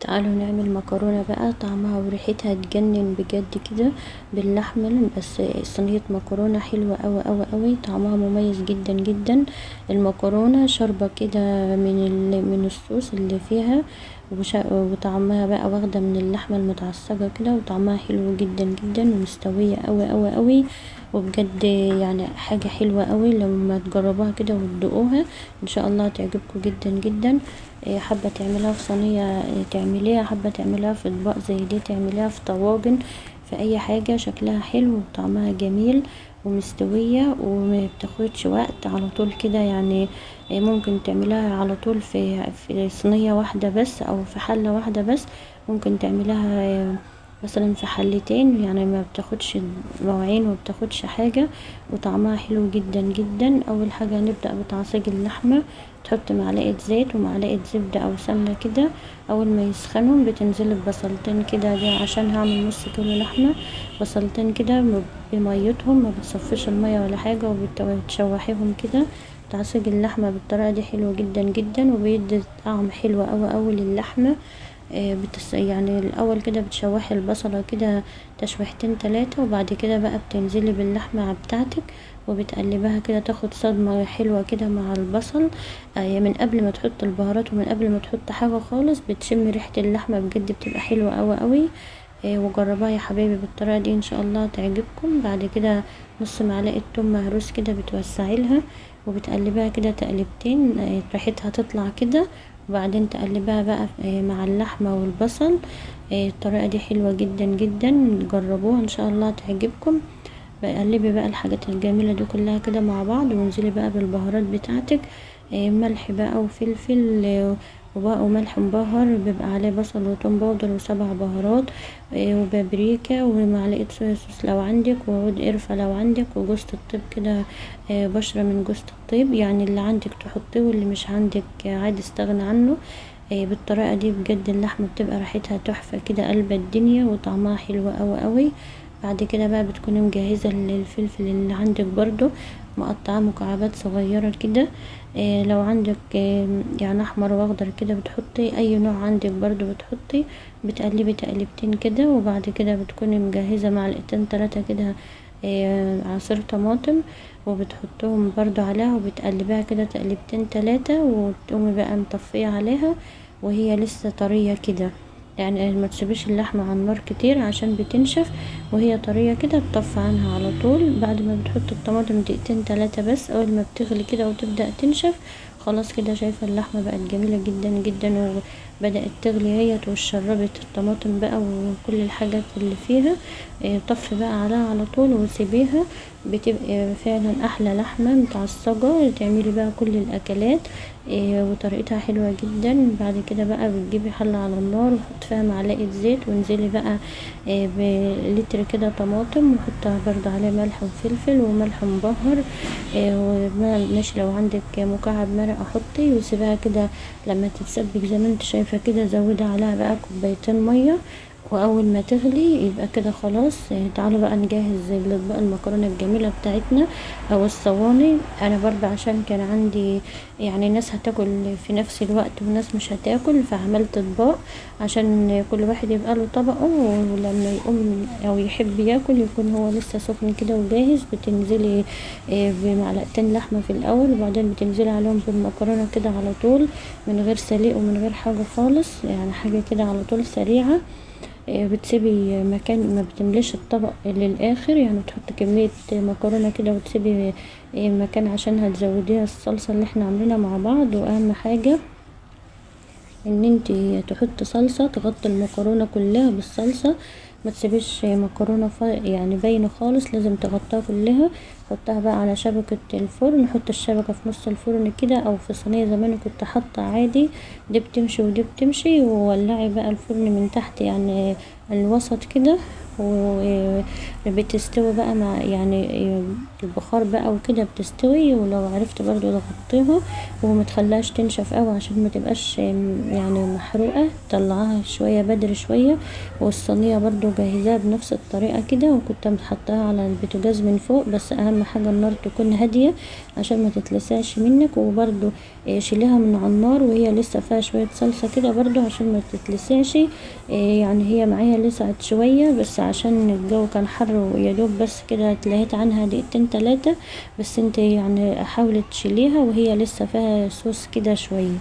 تعالوا نعمل مكرونة بقى طعمها وريحتها تجنن بجد كده باللحمة. بس صينية مكرونة حلوة اوي اوي اوي، طعمها مميز جدا جدا. المكرونة شاربة كده من الصوص اللي فيها، وطعمها بقى واخدة من اللحمة المتعصجة كده، وطعمها حلو جدا جدا ومستوية اوي اوي اوي، وبجد يعني حاجة حلوة اوي. لما تجربوها كده وتدوقوها ان شاء الله هتعجبكم جدا جدا. حابة تعمليها في صينية تعمليها، حابة تعمليها في اطباق زي دي تعمليها، في طواجن، في اي حاجة. شكلها حلو وطعمها جميل ومستوية وما بتاخدش وقت، على طول كده يعني. ممكن تعمليها على طول في صينية واحدة بس، او في حلة واحدة بس. ممكن تعمليها مثلا في حلتين، يعني ما بتاخدش مواعين وما بتاخدش حاجة، وطعمها حلو جدا جدا. اول حاجة هنبدأ بتعصيج اللحمة. تحط معلقة زيت ومعلقة زبدة او سمنة كده، اول ما يسخنوا بتنزلي ببصلتين كده، دي عشان هعمل نص كيلو لحمة. بصلتين كده بميتهم، ما بتصفيش المية ولا حاجة، وبتشوحيهم كده. تعصيج اللحمة بالطريقة دي حلو جدا جدا، وبيدي طعم حلو اوي اوي للحمة. يعني الاول كده بتشوحي البصلة كده تشويحتين تلاتة، وبعد كده بقى بتنزلي باللحمة بتاعتك وبتقلبها كده، تاخد صدمة حلوة كده مع البصل. من قبل ما تحط البهارات ومن قبل ما تحط حاجة خالص، بتشم ريحة اللحمة بجد بتبقى حلوة اوي اوي. وجربوها يا حبايبي بالطريقة دي ان شاء الله تعجبكم. بعد كده نص معلقة توم مهروس كده بتوسعي لها وبتقلبها كده تقلبتين، ريحتها تطلع كده، وبعدين تقلبها بقى مع اللحمة والبصل. الطريقة دي حلوة جدا جدا، جربوها ان شاء الله تعجبكم. قلبي بقى الحاجات الجميلة دي كلها كده مع بعض، وانزلي بقى بالبهارات بتاعتك، ملح بقى وفلفل، وملح مبهر بيبقى عليه بصل وتوم powder وسبع بهارات، وبابريكا ومعلقة soya sauce لو عندك، وعود قرفة لو عندك، وجوزة الطيب كده، بشرة من جوزة الطيب، يعني اللي عندك تحطيه واللي مش عندك عادي استغنى عنه. بالطريقة دي بجد اللحمة بتبقى ريحتها تحفة كده، قلب الدنيا، وطعمها حلو اوي اوي. بعد كده بقى بتكوني مجهزة الفلفل اللي عندك برضو، مقطعاه مكعبات صغيرة كده. لو عندك يعني احمر واخضر كده بتحطي اي نوع عندك برضو بتحطي، بتقلبي تقلبتين كده. وبعد كده بتكوني مجهزة معلقتين تلاتة كده، عصير طماطم، وبتحطهم برضو عليها وبتقلبيها كده تقلبتين تلاتة، وتقومي بقى مطفية عليها وهي لسه طرية كده. يعني ما تسيبيش اللحمة على النار كتير عشان بتنشف، وهي طرية كده بتطفي عنها على طول. بعد ما بتحط الطماطم دقيقتين تلاتة بس، اول ما بتغلي كده وتبدأ تنشف خلاص كده. شايفة اللحمة بقت جميلة جدا جدا، وبدأت تغلي هي وشربت الطماطم بقى وكل الحاجات اللي فيها. طفي بقى عليها على طول وسيبيها، بتبقى فعلا احلى لحمة متعصجة. تعملي بقى كل الاكلات، وطريقتها حلوة جدا. بعد كده بقى بتجيبي حلة على النار وحط فيها معلقة زيت، وانزلي بقى، بلتر كده طماطم، وحطها برضو عليه ملح وفلفل وملح مبهر، وماشي لو عندك مكعب مرقة حطي، وسيبها كده لما تتسبك زي ما انت شايفة كده. زودي عليها بقى كوبايتين مية، واول ما تغلي يبقى كده خلاص. تعالوا بقى نجهز الاطباق المكرونه الجميله بتاعتنا او الصواني. انا برضه عشان كان عندي يعني ناس هتاكل في نفس الوقت وناس مش هتاكل، فعملت اطباق عشان كل واحد يبقى له طبقه، ولما يقوم او يحب ياكل يكون هو لسه سخن كده وجاهز. بتنزلي، بمعلقتين لحمه في الاول، وبعدين بتنزلي عليهم بالمكرونه كده على طول من غير سليق ومن غير حاجه خالص، يعني حاجه كده على طول سريعه. بتسيبي مكان ما بتمليش الطبق للاخر، يعني تحطي كمية مكرونة كده وتسيبي، مكان عشان هتزوديها الصلصة اللي احنا عاملينها مع بعض. واهم حاجة ان انتي تحطي صلصة تغطي المكرونة كلها بالصلصة، ما تسيبيش مكرونة باينة خالص، لازم تغطيها كلها. حطها بقى على شبكة الفرن، حط الشبكة في نص الفرن كده او في صينية زي ما انا كنت حاطة عادي، دي بتمشي ودي بتمشي. وولعي بقى الفرن من تحت، يعني الوسط كده، وبتستوي بقى مع يعني البخار بقى وكده بتستوي. ولو عرفت برضو تغطيها وما تخليهاش تنشف قوي عشان ما تبقاش يعني محروقة، طلعها شوية بدري شوية. والصينية برضو جهزها بنفس الطريقة كده، وكنت محطاها على البوتاجاز من فوق، بس اهم حاجة النار تكون هادية عشان ما تتلسعش منك. وبرضو شيليها من على النار وهي لسه فيها شوية صلصة كده برضو عشان ما تتلسعش. يعني هي معايا لسعت شوية بس عشان الجو كان حر، ويا دوب بس كده اتلهيت عنها دقيقتين تلاتة، بس انت يعني حاولي تشيليها وهي لسه فيها صوص كده شوية.